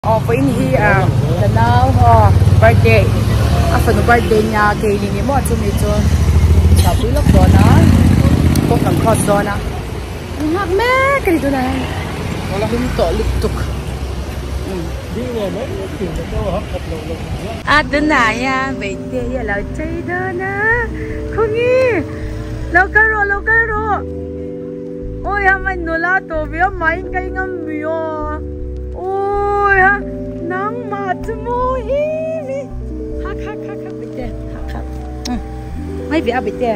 Aw vawiin hi ah ka nau haw birthday a fanu birthday nia keini ni maw chumi chu chhuahpui lawk dawn a kawng kan cross dawn a an nghak mek a ni tunah hian lum tawh lutuk a tunah hian hmeichhia hi a lo chei dawn a khawnge lo kal rawh lo kal rawh. Awi a hmai nula tawh ve a mai in ka ingam mi aw awi a nangmah chu maw em i hak hak hak hak bete hak hak mai ve a bete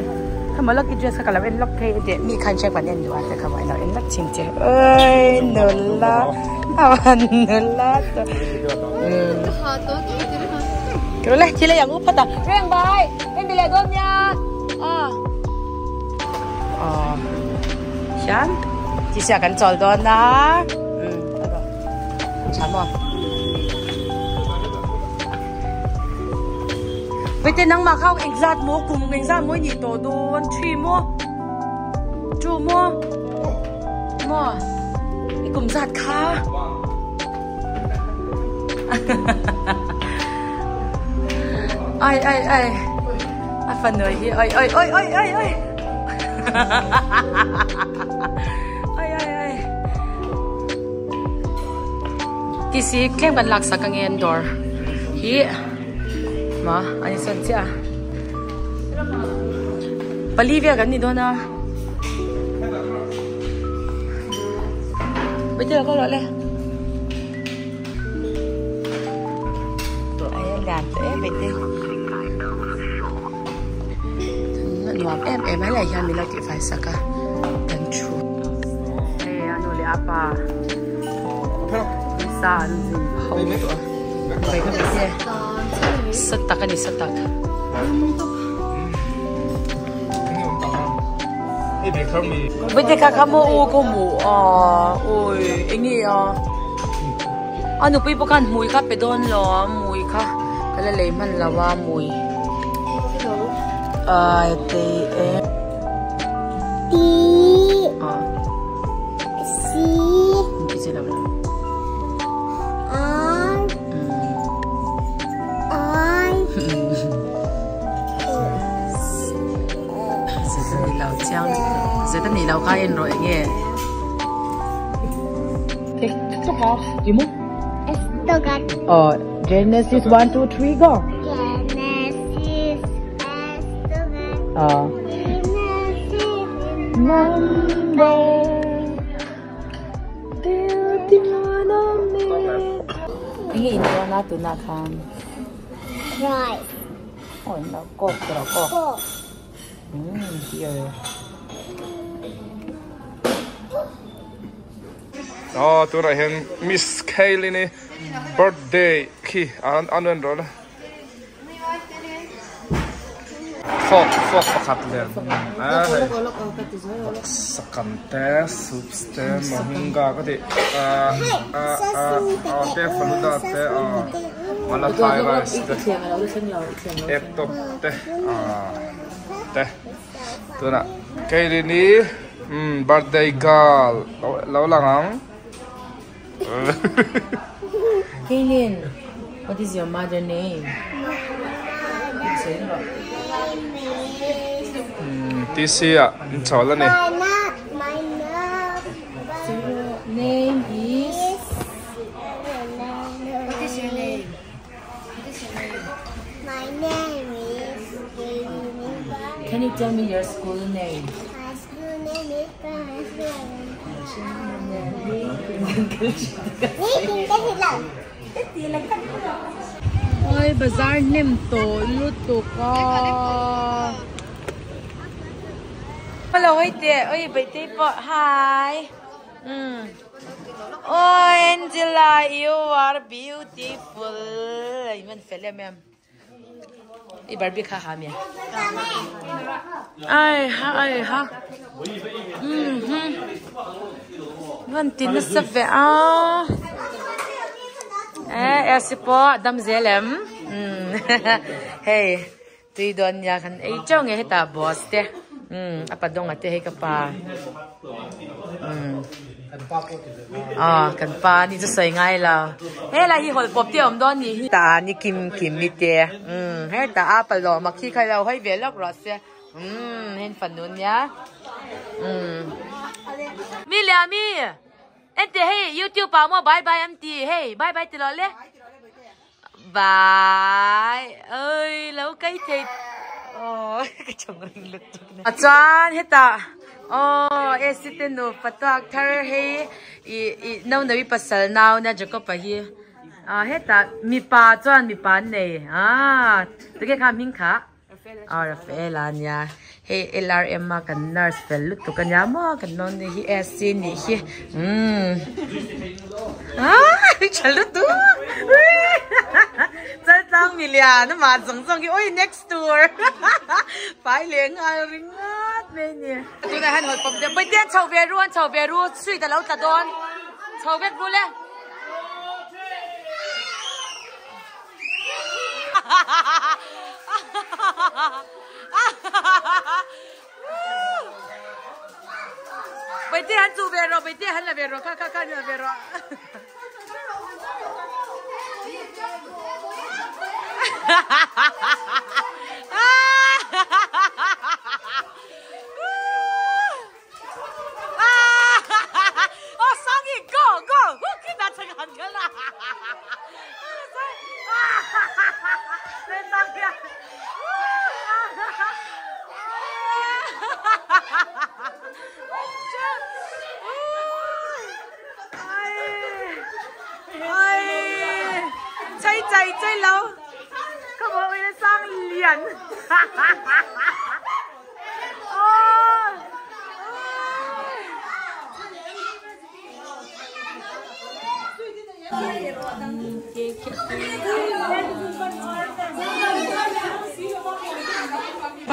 kha maw lucky dress kha ka lo en lawk phei teh mi khan hriat kan en duh a te kha maw i lo en lawk thin che awi nula a nula tawh le thil ei ang u phawt a reng bai en ti leh dawn nia aw. Aw hian tisa kan chawl dawn a umm tha maw vete nangmah kha engzat maw kum engzat maw i nih tawh dawn thi maw chu maw maw i kum zat kha ai ai ai. A fanu hi oi oi oi oi oi oi oi oi oi tisi tlem kan lak sak ange an dawr hi ma an insawn chiah a pali vel kan ni dawn a Bethel ka rawh le Ai a lian tawh em mai te a nuam em em a helai hian min lo tihfai sak a kan thu hei a nu leh a pa sa an zin ho tawh a hei ka hmeichhia sa tak a ni sa tak. Vete kha kha maw u khaw hmuh a awi enge a a nupui pawh khan hmui kha pe dawn lo a hmui kha ka la lei hman lo a hmui ai te e a Zet a ni lo chiang zet a nih loh kha en rawh enge Oh, Genesis 1, 2, 3, go. Genesis, Oh. Genesis, Number. Enge in dawn a tunah khan? Rice. Aw in lo kawk tawh rawh kawk. Kawk. Umm here. Aw tunah hian Miss Kaylin-i birthday khi an an rawn a. Fork fork pakhat lem a hei sakan te soups te mohinga ka tih ah ah ah ah te faluda te ah malathai rice te egg top te ah te tunah Kailini umm birthday girl lo lang ang. Kaylin, what is your mother name? TC ah in chawl a ni. Name is What is your name? What is your name? My name is Kaylin. Can you tell me your school name? My school name is Oi bazar hnem tawh lutuk a Hello hei teh oi baitei pawh hi umm oi Angela you are beautiful a in man fel em em. I barbie kha ha mi ai ha ai ha um hum van ti nasa ve a e esi pawh dam zel em um hei tui dawn nia kan ei teuh nge hetah boss te um a pa dawnga te hei ka pa um. Aw kan pa ni chu sawi ngai lo. Helai hi hawlh pawp te a awm dawn nih hi. Ta ni kim kim mi te umm hetah a palawm a khi kha lo hawi ve lawk rawh se umm hen fanu nia umm. Mi leh a mi Enteh hei youtube ah maw bye bye an ti hei bye bye ti lo le bye oi lo kai thei aw ka chawng ring lut tuk na chuan hetah aw AC te nupa tuak thar hei ih ih no no i pasal nau na Jacob a hi ah hetah mipa chuan mipa an nei ah tunge kha hming kha. Aw Rafaela ania hei LRM a kan nurse fel lutuk ania maw kan nawn ni hi SC nih hi umm aaa tha lutuk chaltlang milian amah zawng zawng hi ui next tur fai leh nghal ringawt mai a ni. Tunah hian hawi pawp deuh pawh an chho ve ru an chho ve ru sweet a lo tla dawn chho vek ru le. Baite han chu ve rawh baite han la ve rawh kha kha kha la ve rawh. Oh Sangi go go Chai chai chai lo Come on sang lian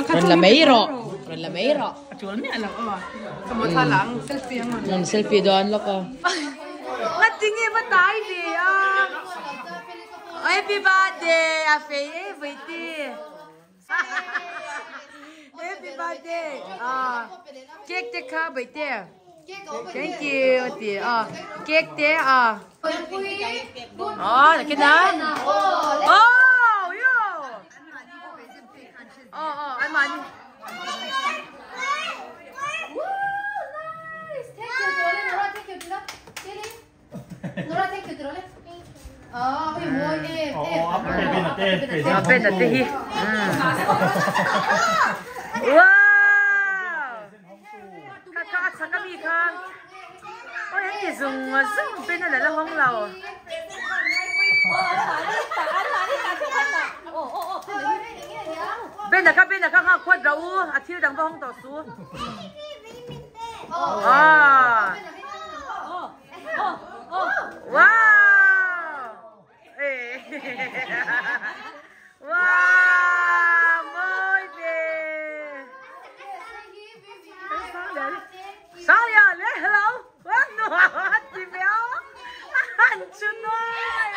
Rawn la mai rawh rawn la mai rawh umm selfie dawn lawk aw ngatinge va tai ve a happy birthday a fei e vawitin. Happy birthday ah cake te kha baite thank you ti ah cake te ah oh nakina oh yo oh oh an mahni Pen a te hi wow kha kha a chhak ami kha oi an ti zung zung pen a la la hawng lo pen a kha pen a kha nghak phawt rawh u a thil dang va hawng tawh su ah Wow! Wow! Mawi ve! Sang lian le hello! Nuam ti ve a! An chu nuai!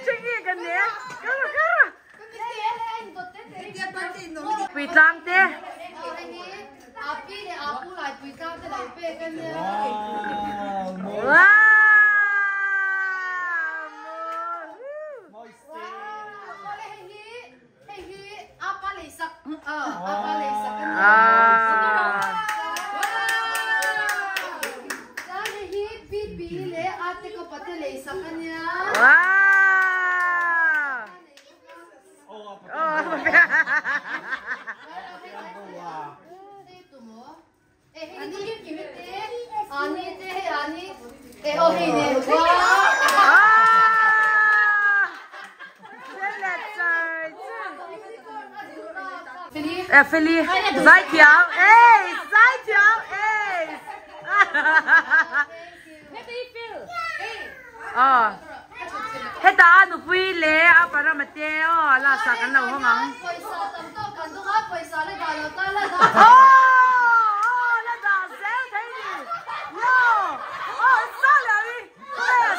Chingi kan ne! Kara kara! Puitlang te. Feli zaithiam ei zaithiam ei Aw hetah a nupui leh a parama te aw last ah kan lo hawng ang. Aw la dah zel thei ni aw sa leh hi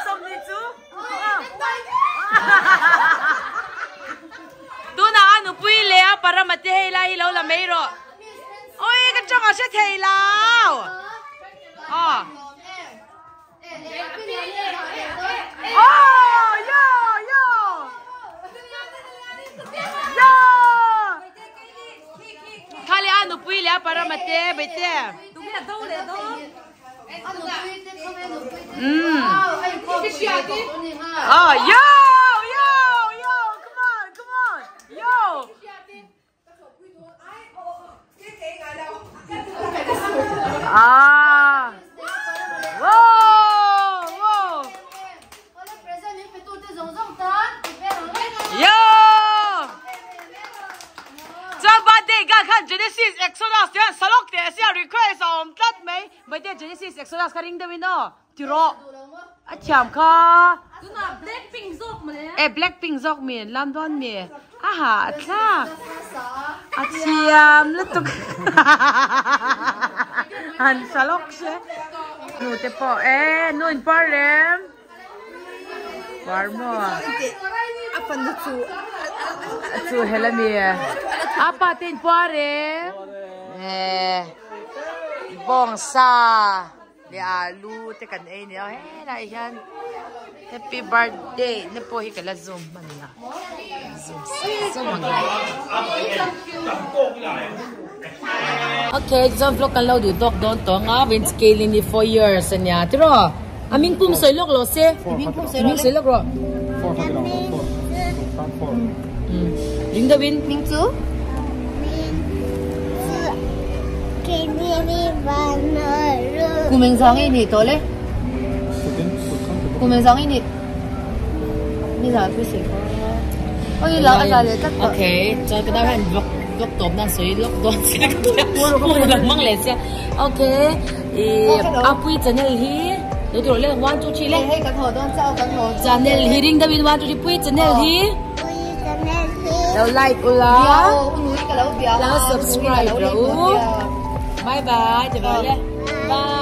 khawnge 20 chu tunah a nupui leh a parama te hei lai hi lo la mai rawh oi ka tawng a hre thei lo aw. Oh, yo, yo. Yo. Khali anu pui le para mate bete. Oh, yo, yo, yo, come on, come on, yo. Ah. Whoa, whoa. Yo. Chuan birthday ka khan Genesis Exodus tian salok teh sia request a awm tlat mai. Birthday Genesis Exodus kha ring deuhin aw ti rawh. A thiam kha. Tunah Blackpink zawk mawle. E Blackpink zawk mi an lam dawn mi. A ha a thlak. A thiam lutuk. Han salok se. Nu te pawh e nu in par rem. Par maw. A fanu chu. Chu helami. A pa te in par rem. E bawngsa leh alu te kan ei nia helai hian happy birthday na pawh hi ka la zoom hman la zoom zoom ang okay chuan vlog kan lo duh tawk dawn tawh ang a vawiin scale in hi 4 years ania tiraw a ming pum sawi lawk lo se ming sawi lawk rawh ring deuh in ming chu kum eng zang i nih tawh le kum eng zang i nih ni zah pui sawi kha oi la a za leh tlat tawh okay chuan ka dang hian vlog vlog tawp nan sawi lawk dawn sia ka tia phone ang mang leh sia okay i apui channel hi lo ti rawh le 1 2 3 le hei kan haw dawn chauh kan haw channel hi ring deuhin 1 2 3 pui channel hi lo like ula lo subscribe rawh u bye bye ti rawh le bye.